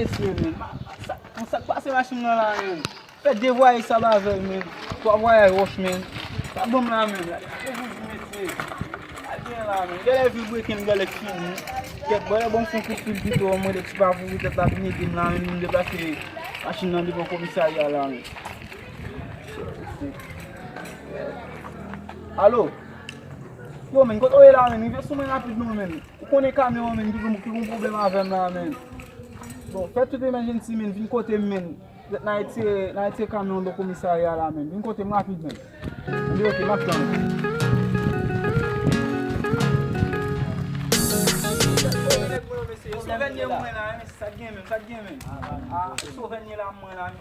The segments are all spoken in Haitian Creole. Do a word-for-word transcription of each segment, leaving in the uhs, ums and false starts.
Mesye, men, ma- sa- sa k pase machin nan la, men? Fè de vwayaj sab avè l, men. Twa vwayaj wòch, men. Sa ban m la, men. Gade vouzi, mesye. Sa gen la, men. Genlè vilbreken, genlè fini. Kèt, bò, bon, fè yon kout fil pito, mwen, de ti pa pou tèt la vin ede m la, men, vin deplase machin nan devan komisarya la, men. Alo? Yo, men, kote w ye la, men? Rive sou mwen rapid, non, men. Ou konnen kamyon an, men, ki gon, ki gon pwoblèm avè m la, men. Bon, fè tout emergency, men, vin kote m, men. N a retire, n a retire kamyon an de komisarya la, men. Vin kote m rapid, men. Anben, ok, m ap tann ou. Yo, sovènye mwen la, men, sa k gen, men, sa k gen, men. Ah, sovènye la, mwen la, men.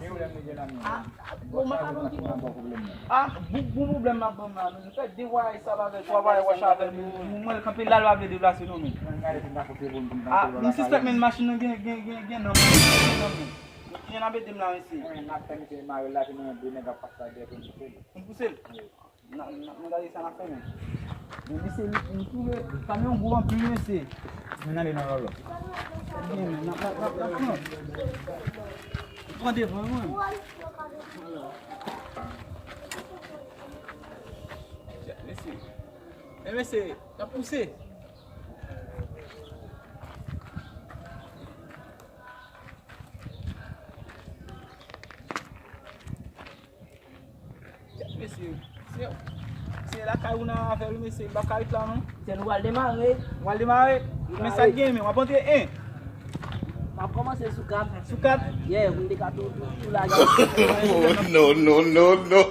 Bon, mwen pa konn ki Ah, bon, bon pwoblèm m ap ban m la, men. Nou fè de vwayaj sab avè l, twa vwayaj wòch avè l, men. Mwen, mwen kanpe la, l pa vle deplase, non, men. Ah, m sispèk, men, machin nan gen, gen, gen, gen nan, men. Gen nan ede m la, mesye. N ap fè misye mare la, se nou de nèg ap pase la dèyè pou n pouse l. Pou n pouse l? Wi. N a, n a, n a gade sa n ap fè, men. Men, mesye, m, m twouve kamyon gwo anpil, mesye. Men ale nan lòlò. Byen, men, n ap, n ap, n ap, n ap pran. Pran devan, wi. Mesye. E mesye, n ap pouse. Mesye, se, se lakay ou nan avè l, mesye, m pa ka ret la non. Se nou pral demare. Ou pral demare? Men sa k gen, men w ap antre en. M ap kòmanse sou kat. Sou kat? Yeah, pou m te ka tou, tou, tou lage. Oh, no, no, no, no.